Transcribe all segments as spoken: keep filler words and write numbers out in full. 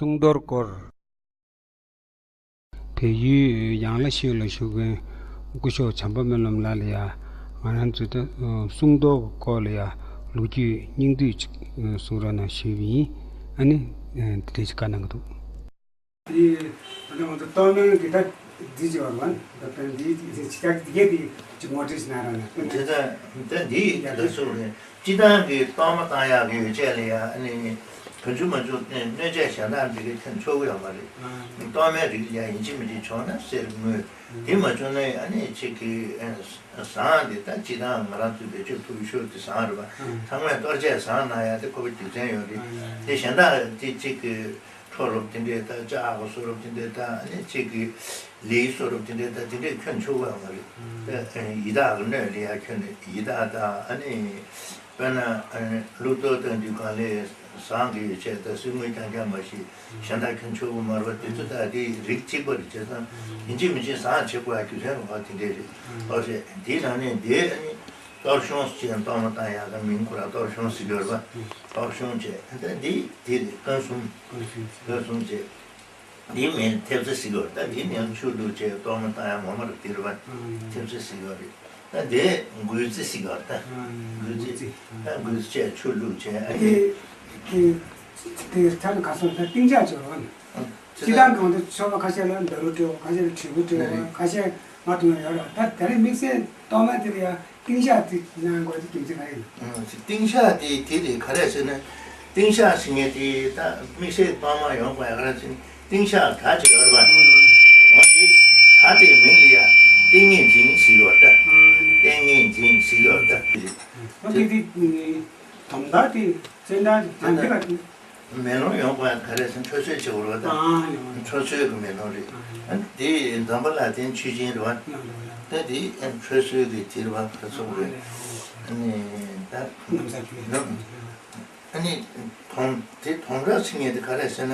གསུང་མདོར་སྐོར། བལ་ཡུལ་ཡང་ལ་ཤོད་ལ་བཞུགས་མཁན་སྐུ་ཞབས་བྱམས་པ་སྨོན་ལམ་ལགས་ལ་ཡ། ང་རང་ཚོས་ད་གསུང་མདོ་སྐོར་ལ་ཡ་ལོ་རྒྱུས་སྙིང་བསྡུས་ཅིག་གསུང་རོགས་གནང་ཞུས་པ་ཡིན། ཨ་ནི་དེ་འདྲ་ཞིག་བཀའ་གནང་གི་འདུག་དེ་ང་ཚོ་གཏོར་མའི་གི་ད་འདི་ཅིག་བར་བ་ད་དཔེར་འདི་ཅི་ད་འདི་གས་དེ་ཅིག་ངོ་སྤྲོད་ཞིག་གནང་རོགས་གནང་། དེ་ད་ད་འདི་ཡ་ད་གསུང་རེད། སྤྱི་བཏང་གི་གཏོར་མ་བཏང་ཡག་གི་ཡོ་བྱད་ལ་ཡ་ཨ་ནི་གང་བྱུང་མང་བྱུང་གནོད་བྱེད་གཞན་དག་འདི་གའི་ཐོན་ཆོག་གི་ཡོད་མ་རེད། གཏོར་མའི་རིགས་ལ་ཡ་ཡིན་གཅིག་མིན་གཅིག་བྱུང་ན་གསེར་དངུལ་དེ་མ་བྱུང་ན་ཡ་ཨ་ནི་ཅིག་གི་ཟངས་དེ་ད་སྤྱི་བཏང་ང་རང་ཚོའི་བེད་སྤྱོད་ཐུབ་ཤོས་དེ་ཟངས་རེད་པ། ཚང་མས་གཏོར་ཆས་ཟངས་གནང་ཡ་དེ་ཁོ་པའི་རྒྱུ་མཚན་ཡོད་རེད། དེ་གཞན་དག་དེ་ཅིག་གི་ཁྲོ་རོབ་དེ་འདྲས་ད་ལྕགས་ཁོ་སོ་རོབ་དེ་འདྲས་ད་ཨ་ནི་ཅིག་གི་ལི་སོ་རོབ་དེ་འདྲས་ད་དེ་འདྲས་ཁྱོན་ཆོག་གི་ཡོད་མ་རེད། ད་ཡི་དྭགས་ཀྱི་སྣོད་ལ་ཡ་ཁྱོན་ནས་ཡི་དྭགས་དང་ཨ་ནི་དཔེར་ན་ཨ་ནི་ལུགས་ལྡོག་སྟོན་དུས་གང་ལས་ཟངས་ཀྱི་ཡོ་བྱད་ད་གསེར་དངུལ་རྐྱང་རྐྱང་མ་ཞིག་གཞན་དག་ཁྱོན་ཆོག་གི་མ་རེད་པ། དེ་ཚོ་ད་དེ་རིགས་གཅིག་པ་རེད། བྱས་ཙང་ཡིན་གཅིག་མིན་གཅིག་ཟངས་བྱེད་དགོས་ཡ་རྒྱུ་མཚན་རེད་པ། དེ་འདྲས་རེད། ཨོ་རེད། དེའི་ནང་ནས་དེ་ཨ་ནི་གཏོར་གཞོང་ཟེར་གཏོར་མ་བཏང་ཡག་གི་མིང་ཁོ་རང་གཏོར་གཞོང་ཟེར་གྱི་ཡོད་རེད་པ། གཏོར་གཞོང་བྱས་ད་འདི་འདི་རེད། སྐོན་གསུམ། སྐོན་གསུམ་བྱས། འདིའི་མིང་ཐེབས་རྩ་ཟེར་གྱི་ཡོད་རེད། ད་འདིའི་མིང་ཆུ་བླུགས་བྱས་གཏོར་མ་བཏང་ཡག་ངོ་མ་རེད། འདི་རེད་པ། ཐེབས་རྩ་ཟེར་གྱི་ཡོད་རེད། ད་འདི་འགུལ་རྩེ་ཟེར་གྱི་ཡོད་རེད། ད་འགུལ་རྩེ། ད་འགུལ་རྩེ་བྱས་ཆུ་བླུགས་བྱས་ཨ་ནི། དེ་དེ་ད་ནི་ག་སོང་ད་ཏིང་ཞག་བྱས་པ་ནི། སྤྱི་བཏང་གང་དུ་ཆོ་ག་ཁ་ཤས་ལ་འདབ་ལོ་སྤྲོད་པ། ཁ་ཤས་ལ་དྲིལ་བུ་སྤྲོད་པ། ཁ་ཤས་ང་དུ་ཡང་ཡོད་ར། ད་ད་རེས་དམིགས་བསལ་གཏོར་མ་དེ་ལ་ཡང་ཏིང་ཞག་དེ་གནང་དགོས་དེ་རྒྱུ་མཚན་ག་རེ་ཡིན། ཏིང་ཞག་དེ་དེ་དེ་ག་རེ་ཟེར་ན། ཏིང་ཞག་ཟེར་མཁན་དེ་ད་དམིགས་བསལ་གཏོར་མ་ཡོང་དགོས་ཡག་ག་རེ་ཟེར་ན། ཏིང་ཞག་སྒྲ་ཅིག་ཡོད་རེད་པ། འོ་དེ་སྒྲ་དེའི་མིང་ལ་ཡང་ཏིང་ངེ་འཛིན་ཟེར་གྱི་ཡོད་རེད་ད། ཏིང་ངེ་འཛིན་ཟེར་གྱི་ཡོད་རེད་ད། འོ་དེ་དེ་དོན་དག་དེ་བཙན་དྲག་དང་དེ་ལ། མེ་ལོང་ཡོང་དགོས་ཡག་ག་རེ་ཟེར་ན་ཁྲོ་བཟོའི་ཆེ་བོ་རེད་པ་ད། ཁྲོ་བཟོའི་གི་མེ་ལོང་རེད། ཨ་ནི་དེ་འཛམ་བུ་གླིང་དེ་མཆོད་སྦྱིན་རེད་པ། ད་དེ་ཁྲོ་བཟོའི་གི་དེ་རེད་པ། ག་ཚོད་རེད། ཨ་ནི་ད་ནམ་ཟ་གི་ནམ། ཨ་ནི་དོམ་དེ་དོམ་ར་ཟེར་མཁན་དེ་ག་རེ་ཟེར་ན།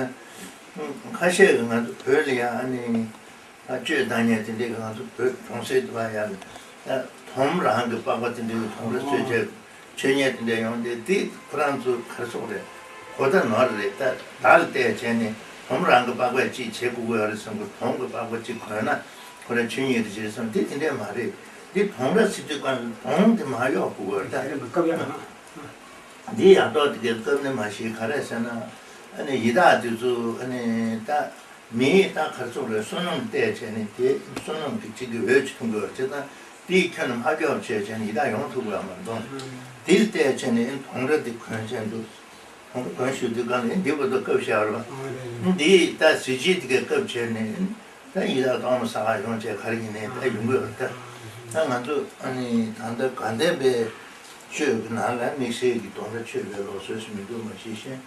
ཁ་ཤས་ཀྱིས་ང་ཚོ་བོད་ལ་ཡང་ཨ་ནི་ཨ་གཅོད་བཏང་མཁན་དེ་འདྲས་ཀྱིས་ང་ཚོ་བོད་གྲོང་གསེབ་དེ་བ་ཡང་ཨ་དོམ་རང་གི་པགས་པ་དེ་འདྲས་ཀྱི་དོམ་ར་གསོད་བྱས་མཆོད་མཁན་དེ་འདྲས་ཡོང་དེ་དེ་ཁོ་རང་ཚོ་ག་རེ་ཟེར་དགོས་རེད། གོ་བརྡ་ནོར་རེད། ད་བརྡ་ལ་བལྟས་བྱས་ནས་དོམ་རང་གི་པགས་པས་ཅིག་བྱེད་དགོས་ཀྱི་ཡོད་རེད་བསམ་གི། དོམ་གི་པགས་པ་ཅིག་གོན་ན་ཁོ་རང་ཆོས་ཉིད་དུ་བྱེད་བསམ་དེ་དེ་འདྲས་མ་རེད། འདི་དོམ་ར་ཟེར་དུས་གང་དོམ་དེ་མར་གཡོག་དགོས་ཀྱི་ཡོད་རེད་ད། འདི་ཡག་ཐོག་དེ་གའི་སྐབས་ནས་མ་ཤེས་ག་རེ་ཟེར་ན། ཨ་ནི་ཡི་དྭགས་དེ་ཚོ་ཨ་ནི་ད་མིའི་ད་ག་རེ་ཟེར་དགོས་རེད། བསོད་ནམས་བལྟས་བྱས་ནས་དེ་བསོད་ནམས་ཀྱི་གཅིག་གི་འོད་ཅིག་མཐོང་གི་ཡོད་རེད། བྱས་ཙང་དེའི་ཁྱོན་ནས་མར་གཡོག་བྱས་བྱས་ནས་ཡི་དྭགས་ཡོང་ཐུབ་ཀྱི་ཡོད་མ་རེད་དོ། དེ་ལ་བལྟས་བྱས་ནས་ཨ་ནི་དོམ་ར་དེ་གོན་བྱས་འདུག་དོམ་ར་གོན་བཞུགས་དུས་གང་ལ་ཨ་ནི་འདི་བར་དུ་སྐབས་ཤར་བ། ཨ་ནི་འདི་ད་གཟི་བརྗིད་དེ་གའི་སྐབས་བྱས་ནས། ད་ཡི་དྭགས་གཏོར་མ་བསགས་ཡོང་བྱས་ག་རེ་ཡིན་ནའི་ད་ཡོང་གི་ཡོད་རེད་ད། ད་ང་ཚོ་ཨ་ནི་ད་ལྟ་དགའ་ལྡན་པའི་ཆོས་ཀྱི་ནང་ལ་དམིགས་བསལ་གྱི་དོམ་ར་མཆོད་པའི་ལུགས་སྲོལ་ཞིག་མི་འདུག་མ་གཞི་ཤིང་།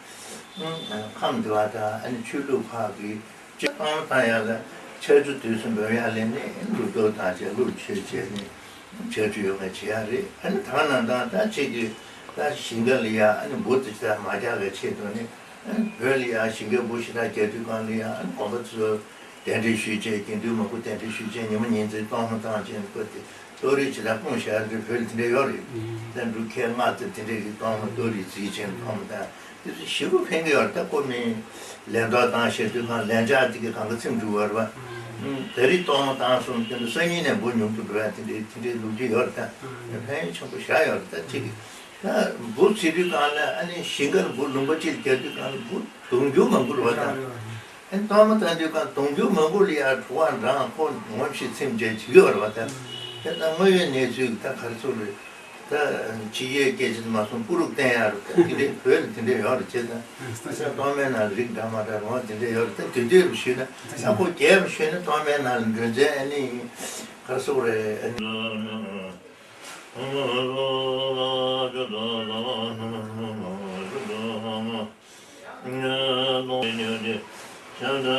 ཁམས་བདེ་བ་དང་ཨ་ནི་ཆོས་ལུགས་ཁག་གི་ཆོས་གཏོར་མ་བཏང་ཡག་ལ་ཕྱག་མཆོད་དུས་སུ་འབུལ་ཡག་ལས་ནི་ལུགས་གཏོར་བཏང་བྱས་གླུ་མཆོད་བྱས་ནི་ཕྱག་མཆོད་ཡོད་མཁན་བྱེད་ཡག་རེད། ཨ་ནི་ད་ག་ནང་བཞིན་ད་ཁྱེད་ཀྱི་ད་ཞིང་ཁ་ལ་ཡ་ཨ་ནི་འབུ་དེ་ད་མ་རྒྱག་གི་ཆེད་དུ་ནི། བོད་ལ་ཡང་ཞིང་ཁའི་འབུ་ཞེ་དྲག་རྒྱག་དུས་སྒང་ལ་ཡང་དགོན་པ་ཚོས་གདན་འདྲེན་ཞུས་བྱས། དགེ་འདུན་མང་པོ་གདན་འདྲེན་ཞུས་བྱས། ཉི་མ་ཉིན་མཚན་གཏོར་མ་བཏང་བྱས་ནས་བཀོད་དེ་གཏོར་རེས་ཇི་ལྟར་སྤུངས་བཞག་རེད། བོད་ལ་དེ་འདྲ་ཡོད་རེད། ད་འབྲུག་ཁལ་ལྔ་ཙམ་དེ་འདྲ་གི་གཏོར་མ་གཏོར་རེས་རྩིས་བྱས་གཏོར་མ་བཏང་། དེ་ཚོ་ཞེ་པོ་ཕན་གྱི་ཡོད་རེད། ད་ཁོ་མི་ལན་གཏོར་བཏང་བྱས་དུས་སྒང་ལན་ཆགས་དེ་གི་གང་ག་ཚིམ་འགྲོ་བ་རེད་པ། ད་རེས་གཏོར་མ་བཏང་སོང་དེ་འདྲ་སང་ཉིན་ནས་འབུ་ཉུང་དུ་འགྲོ་ཡ་དེ་འདྲའི་དེ་འདྲའི་ལོ་རྒྱུས་ཡོད་རེད། ད་ཕན་ཡོན་ཆེན་པོ་བཞག་ཡོད་རེད། ད་ཅིག་ད་འབུ་བྱེད་དུས་སྒང་ལ་ཨ་ནི་ཞིང་ཁར་འབུ་ལུང་པ་གཅིག་རྒྱག་དུས་སྒང་ལ་འབུ་དུང་ཕྱུར་མང་པོ་རེད་པ། ད་ཨ་ནི་གཏོར་མ་བཏང་དུས་སྒང་དུང་ཕྱུར་མང་པོ་ལ་ཡ་དྲོ་པ་འགྲངས་ཁོ་ངོ་ཤེས་ཚིམ་བྱས་བྱེད་ཀྱི་ཡོད་རེད་པ། ད་དེ་ད་དངོས་ཡོད་གནས་ཚུལ་ད་ག་རེ་ཟེར་རེད། ད་ཕྱི་རྒྱལ་སྐད་ཆ་དུ་མ་སོང་སྤུ་རུབ་བསྟན་ཡག་རེད། ད་དེ་འདྲའི་བོད་ལ་དེ་འདྲ་ཡོད་རེད། བྱས་ཙང་ད་གཏོར་མའི་ནང་ལ་རིགས་འདྲ་མ་འདྲ་རུང་བ་དེ་འདྲ་ཡོད་རེད། ད་དེ་དུས་རུ་ཞུས་ན་ད་ཁོ་རྒྱལ་རུ་ཞུས་ན་གཏོར་མའི་ནང་ལ་འགྲོ་མཛད་ཨ་ནི་ག་རེ་ཟེར་རེད། ཨ་ནི།